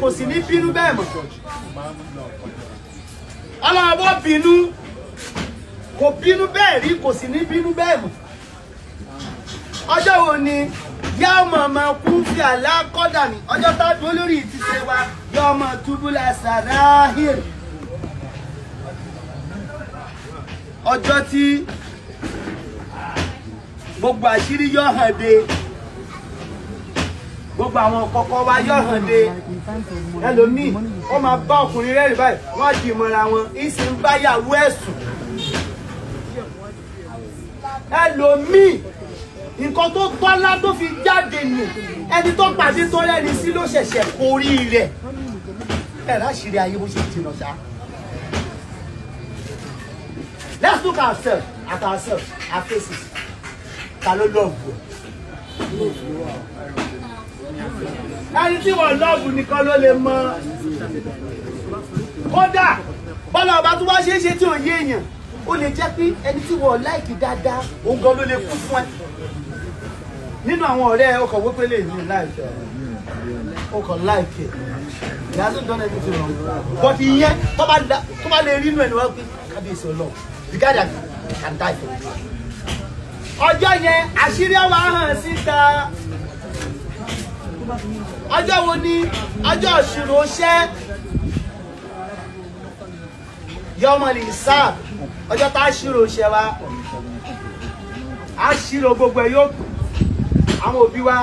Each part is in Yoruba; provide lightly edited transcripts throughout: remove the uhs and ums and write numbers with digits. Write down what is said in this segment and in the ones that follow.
kò sì ní bínú bẹ́ẹ̀ mọ́. Ọlọ́run bó bínú, kò bínú bẹ́ẹ̀ rí, kò sì ní bínú bẹ́ẹ̀ mọ́. Ọjọ́ wo ni yá ọmọ ọmọ kú fi àlá kọ́dà mi? Ọjọ́ tá a dúró lórí ìtìsẹ̀ wa, yá ọmọ túbúlà sàráhìr. Ọjọ́ tí gbogbo àṣírí yọ hàn dé, gbogbo àwọn kọ̀kọ̀ wa yọ hàn dé. Ẹlòmíì ó máa bá ọkùnrin rẹ́rìn báyìí, wọ́n di ìmọ̀ra wọn, ìsìn ń báyàwó ẹ̀sùn. Ẹlòmíì nǹkan tó tọ́lá tó fi jáde nù, ẹni tó pàdé tó rẹ́ni sí ló ṣẹ̀ṣẹ̀ korí rẹ̀. Ẹ láṣìírí ayé bó ṣe jìnnà ṣá. Let's look ourselves at ourselves, our faces. Ta ló lọ́ọ̀bù ẹ̀? Ẹni tí wọ́n lọ́ọ̀bù nìkan ló lè mọ̀. Kódà bọ́lá ọba tó wá ṣeé ṣe tí ò yé èèyàn, ó lè jẹ́ pé ẹni tí wọ́n láìkì dáadáa, òun gan ló lè kú fún ẹ. Nínú àwọn ọ̀rẹ́ ọkọ̀ wípé lè ní láìpẹ́, ọkọ̀ láìpẹ́. He hasn't done anything wrong. But ìyẹn tó bá lè rí inú ẹni wá pé kábíyèsí Ọlọ́run, the guy that can die for you. Ọjọ́ yẹn àṣírí àwọn hàn síta. Ọjọ́ wo ni ọjọ́ ìṣirò ṣẹ́? Yọmọ lè sá ọjọ́ tá a ṣírò ṣẹ́ wa, a ṣírò gbogbo ẹ̀ yóò kù. Àwọn òbí wa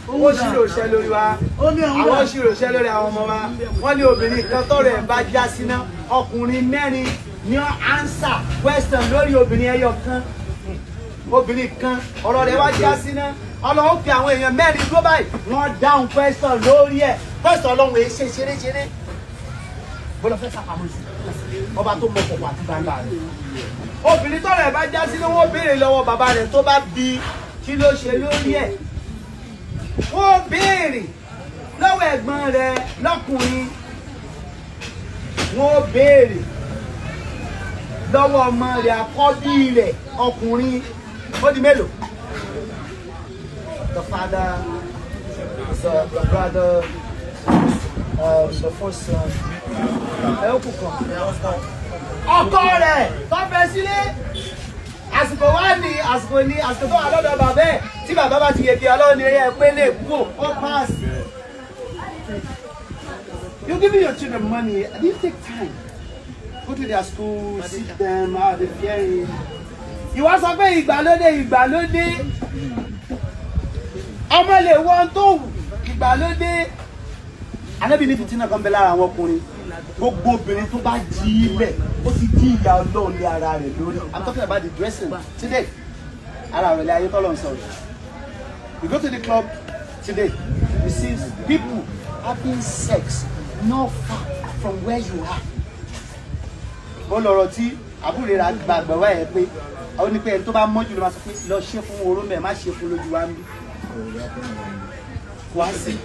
ó ṣírò ṣẹ́ lórí wa, àwọn ṣírò ṣẹ́ lórí àwọn ọmọ wa. Wọ́n ní obìnrin kan tọrọ ẹ̀ bá já síná, ọkùnrin mẹ́rin ní answer question lórí obìnrin ẹyọ kan. Obìnrin kan ọ̀rọ̀ rẹ̀ wá já síná, Ọlọ́run fi àwọn èèyàn mẹ́rin dúró báyìí, wọ́n dáhùn question lórí ẹ̀. Question Ọlọ́run èé ṣe ṣeréṣeré. Bọ́lá fẹ́ sàpamọ́ sí ọba tó mọ kọ̀kọ̀ àti gbangba rẹ̀. Obìnrin tọ́rọ̀ ẹ̀ bá já síná, wọ́n béèrè lọ́wọ́ bàbá rẹ̀ tó bá bi kí ló ṣe lórí ẹ̀. Wọ́n béèrè lọ́wọ́ ẹ̀gbọ́n rẹ̀ lọ́kùnrin, wọ́n béèrè lọ́wọ́ ọmọ rẹ̀ àkọ́bí rẹ̀ ọkùnrin. Ó di mélòó? The father, the brother, the first son. Ọkọ rẹ̀ tó fẹ́ sílé. Àsìkò wá ní àsìkò ní àsìkò tó wà lọ́dọ̀ bàbá ẹ̀ tí bàbá bá ti yege Ọlọ́run ní ẹ pé lè kú ó pass. You giving your children money, do you take time? Go to their school, see them, how they fearing. Ìwọ sọ pé ìgbàlódé ìgbàlódé. Ọmọ lè wọ́n tó wù ìgbàlódé. Ànábì ní fìtínà kan bẹ lára àwọn ọkùnrin. Gbogbo obìnrin tó bá jí ilẹ̀, ó ti jí ìyá Ọlọ́run lé ara rẹ̀ lórí. I'm talking about the dressing today. Ara rẹ̀ lé ayé tọ́lọ̀ ń sọ̀rọ̀. You go to the club today, you see people having sex not far from where you are. Ó lọ̀rọ̀ tí àbúrò rẹ̀ gbàgbọ́ wá ẹ̀ pé ó ní pé ẹni tó bá mọ́jú ló máa sọ pé lọ ṣe fún oró mẹ́, má ṣe fún lójú wa ń bí. Wá sí.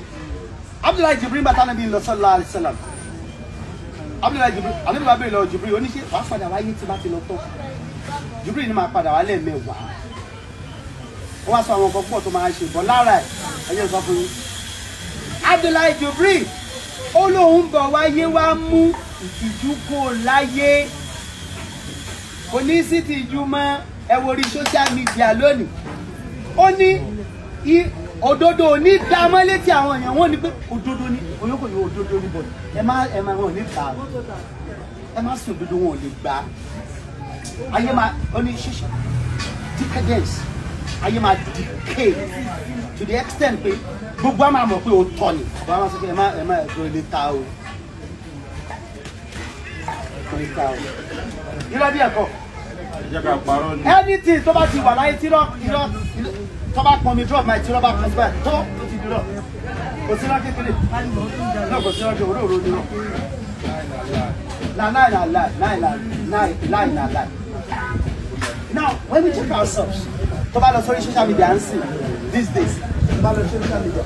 Abdullahi Jibril bàtà nàbí lọ sallallahu alaihi wasallam. Abdullahi Jibril, àbí bàbá bèrè lọ Jibril, ó ní ṣe wàá padà wáyé tí bá ti lọ tán. Jibril ni máa padà wá lẹ́ẹ̀mẹ́wàá. Ó wá sọ àwọn nǹkan púpọ̀ tó máa ṣe bọ́ lára ẹ̀, ẹ jẹ́ sọ fún yín. Abdullahi Jibril, ó lóun bọ̀ wáyé wá mú ìtìjú kó láyé. Kò ní sí tìjú mọ́, ẹ wo orí social media lónìí. Ó ní òdodo ò ní dá mọ́ létí àwọn èèyàn, wọ́n ní pé òdodo ni, oyókò ní òdodo ní bọ̀dọ̀. Ẹ má wọn ò ní gbà á. Ẹ má sùn òdodo wọn ò lè gbà á. Ayé máa ó ní ṣíṣe decadence, ayé máa decay to the extent pé gbogbo á máa mọ̀ pé ó tọ́ ni. Bàbá máa sọ pé ẹ má ẹ̀dùn ilé ta o. Ilé ta o. Irọ́ bí ẹ̀kọ́. Anything tó bá ti wà láyé tí irọ́ tó bá pọn mi drop my tí irọ́ bá pọn síbẹ̀ tó ti dúró. Kò sí irọ́ kékeré. Náà kò sí irọ́ kékeré, òróró ni irọ́. Na nine na lie, nine na nine lie na lie. Now when we check ourselves, tó bá lọ sórí social media and see these days, tó bá lọ sórí social media,